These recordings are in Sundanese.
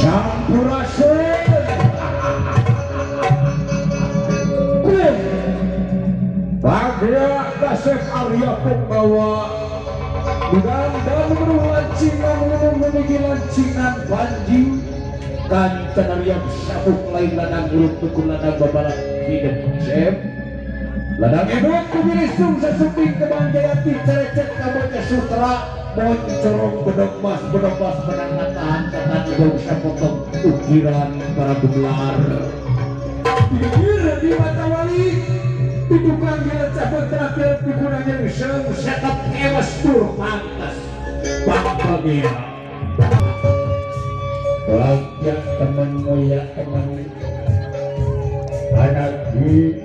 Sampurasun. Bagja Kasep Arya Punggawa Mudah-mudahan lancingan memiliki lancingan panji kanten Arya sabuk lain ladang urut tukul ladang babalak hidup sem ladang hidup kubirisung sesuping kebang jayati cerecet kaboca sutra moncorong bedok mas menang tahan kata gak usah potong ukiran para gelar pikir di mata wali di tukang gila cabut terakhir dikunanya usang sekep ewas tur pantas bahagia bahagia teman mulia teman anak di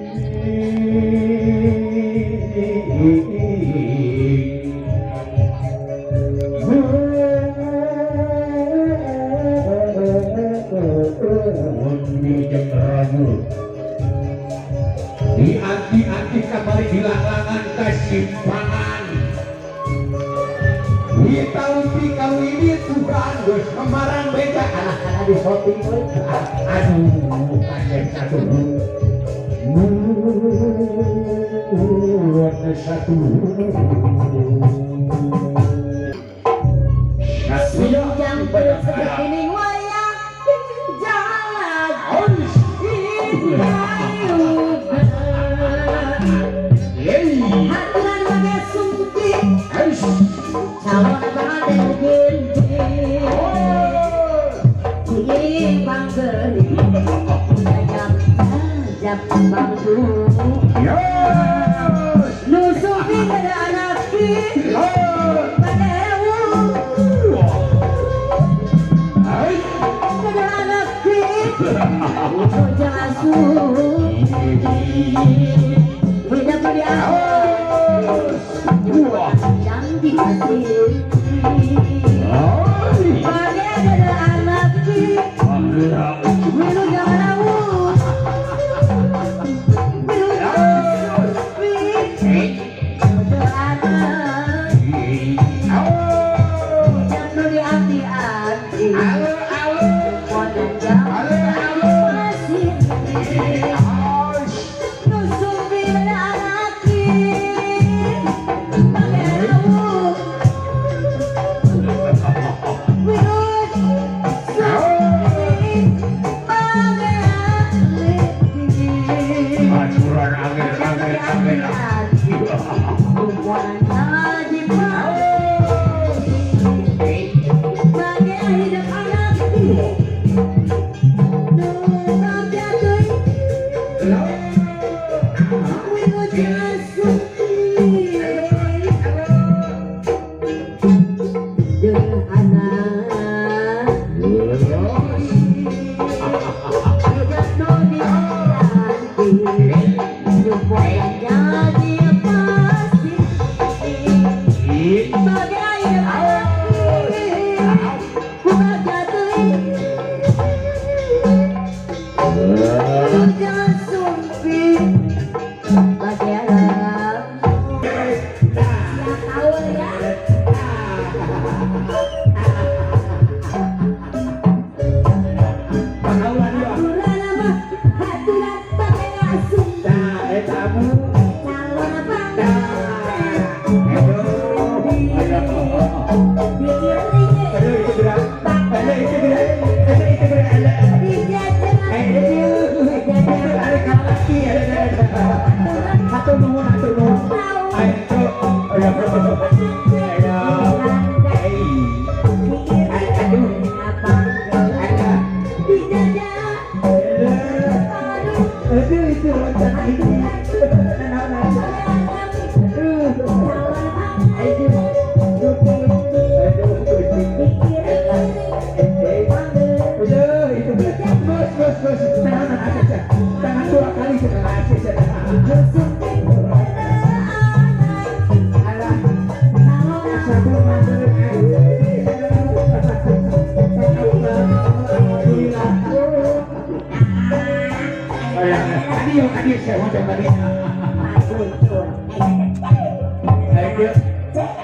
anti-anti kabari dilanglangan kesimpangan di tahun kalau ini Tuhan geus kemaran beda anak-anak di shopping aduh kasih satu satu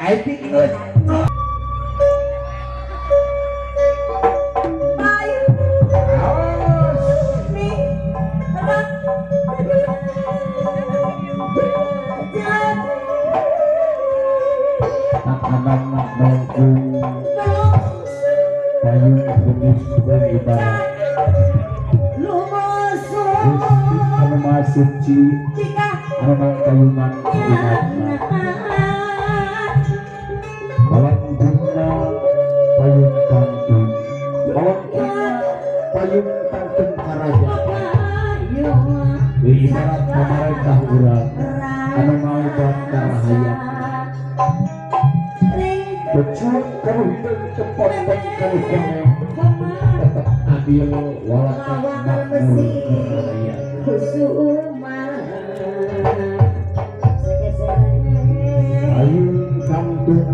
I think kuning beribadah Gusti anu Maha Suci anu mangkayungan umatna Balang guna payung tangtung balang guna payung tangtung karajaan ibarat pamarentah urang anu ngaobat karahayatna becut kanu hideung tepotong kanu koneng tetep adil walaupun makmur kerahayat payung tangtung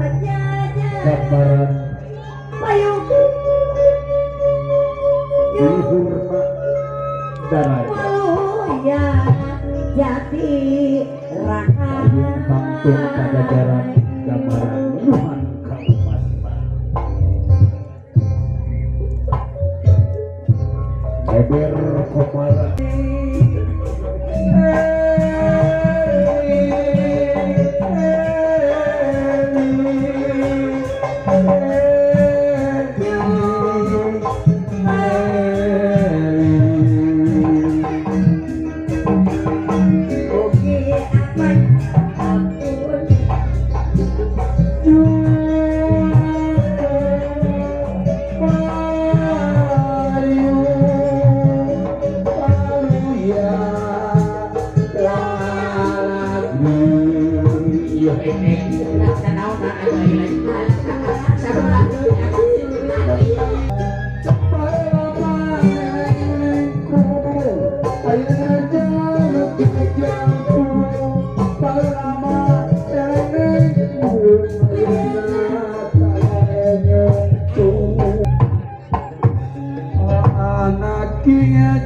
gambaran luhurna daraja payung tangtung pajajaran gambaran Tuhan ka umatna beber komara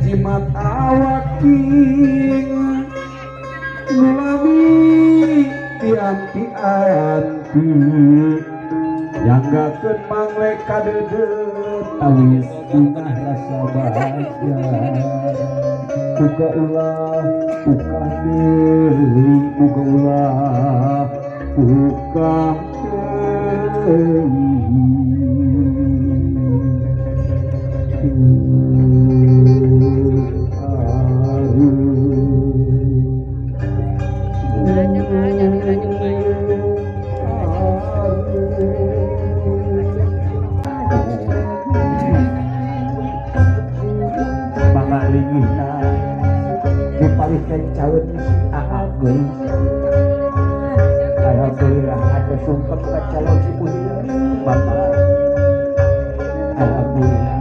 jimat awaking nulami pianti-anti nyanggakeun mangle kadeudeuh tawis bunga rasa bahagia muga ulah bukah deui muga ulah bukah deui. Alhamdulillah ada sungkem ka calon ibu bapak. Alhamdulillah.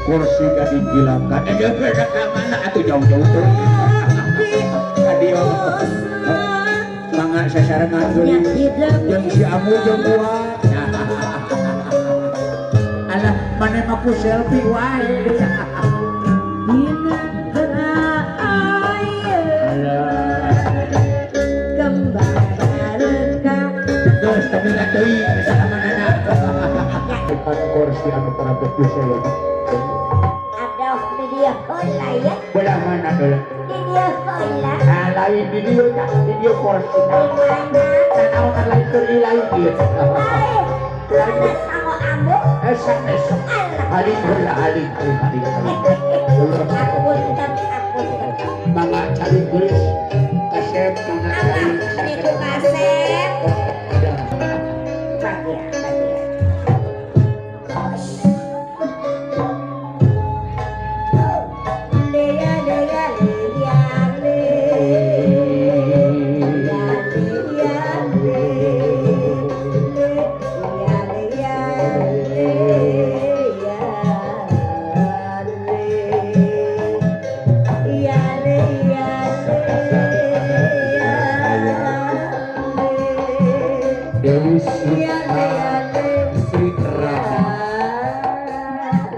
Kursi tadi gilangkan. Mana atuh jauh-jauh tuh. Adio. Mangga sasarengan deui jeung si Amu jeung gua. Alah, mana mah ku selfie wae. Kursi anu para betul saya. Aduh, di dia heula ya. Belah mana heula? Di dia heula. Ah, lain di dia tah, di dia kursi. Di mana? Nanaonan lain keur lain ieu. Lain sama ambu. Sanes. Haling heula, haling, haling, haling. Ampun, ampun. Mangga cari geulis. Kasep mangga cari. Niku kasep. Dewi Sinta Sri Rama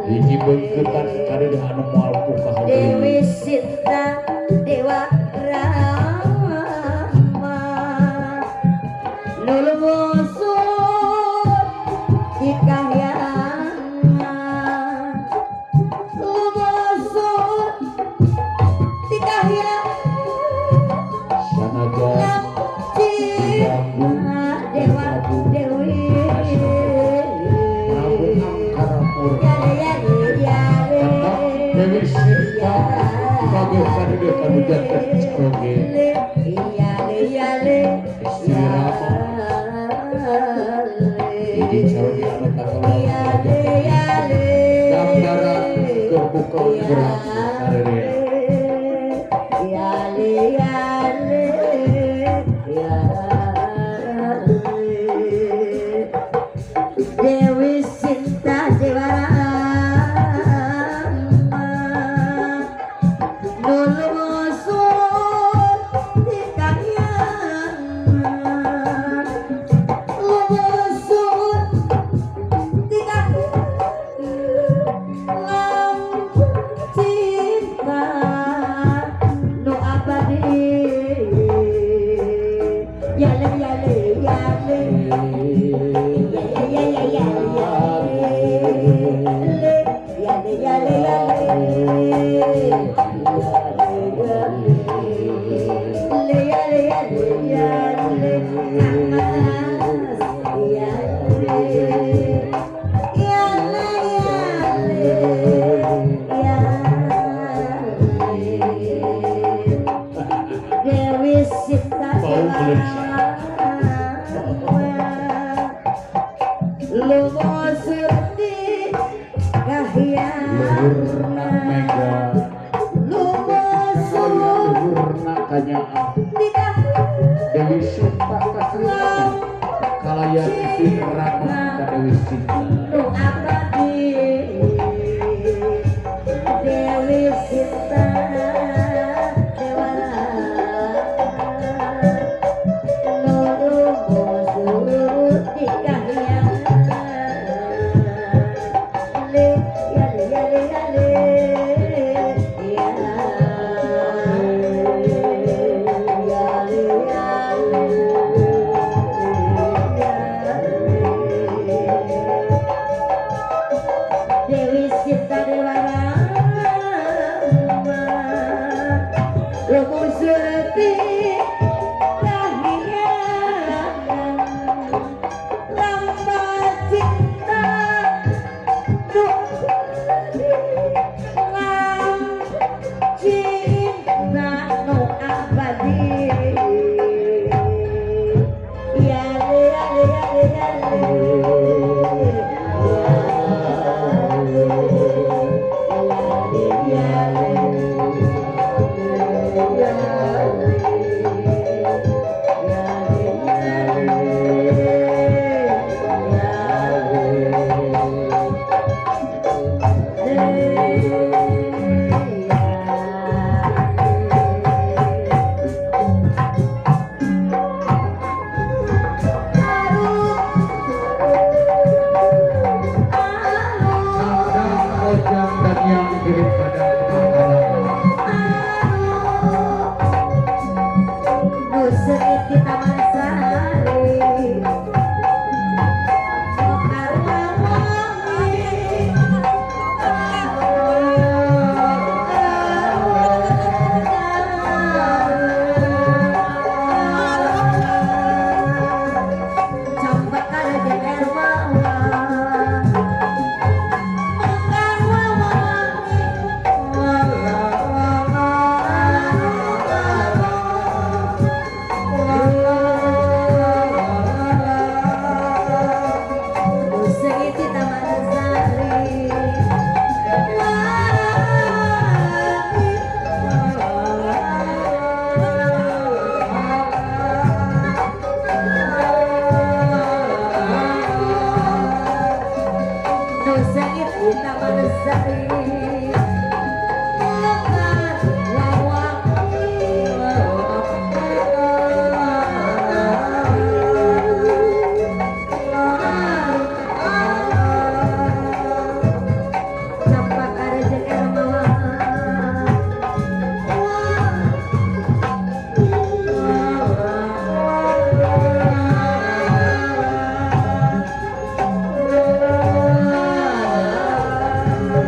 hiji beungkeutan kadeudeuh anu moal pukah Dewi Sinta Dewa Rama lulumusun di kahyangan lumusun di kahyangan sanajan Dewa Dewi. Sebagai sadede kanu janten caroge Istri Rama hiji caroge anu katolong gambaran keur buka urang sarerea. Dewi Sinta Dewarama nulung di kahyangan lumusur di kahyangan cinta nu abadi yale yale yale Dewi Sinta Lumusur di kahyangan Luhurna mega lumusur luhurna kanyaah di kahyangan Dewi Sinta kasrina kalayan istri Rama ka Dewi Sinta nu abadi Dewi Sinta Lumusur di kahyangan le yale yale yale yale yale yale Dewi Sinta Dewarama lumusur di kahyangan lamba cinta nu cinta nu abadi yale yale yale yale Kandang Ojang dan yang kirim pada makanan.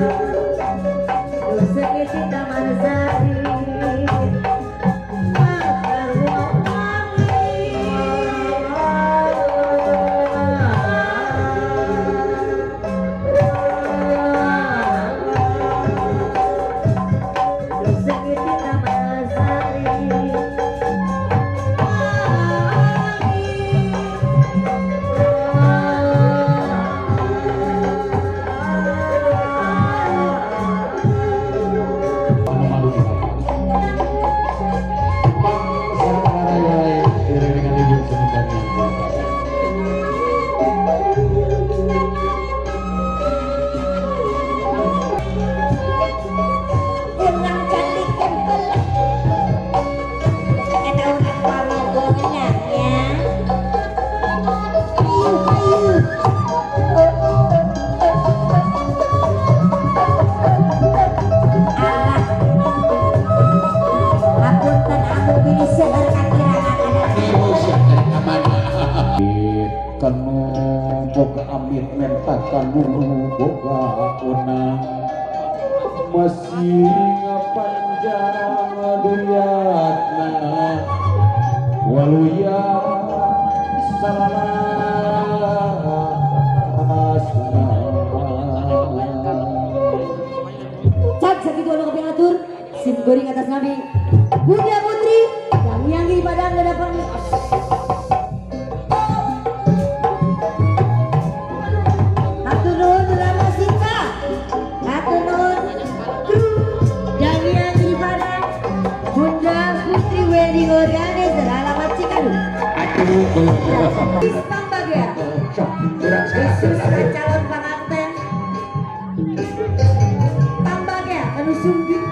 Thank you. amit mentakan nu boga unang masih panjang duriatna waluya salalasna. Cak sakitu anu kapiatur sim goreng atas nabi Bunda Putri yang yang di padang gadapan. Hatur nuhun Rama Sinta, hatur nuhun kru yang yang di padang Bunda Putri Wedding Organizer alamat Cikadu. Istam Bagea khusus calon panganten Pambagea anu sungguh.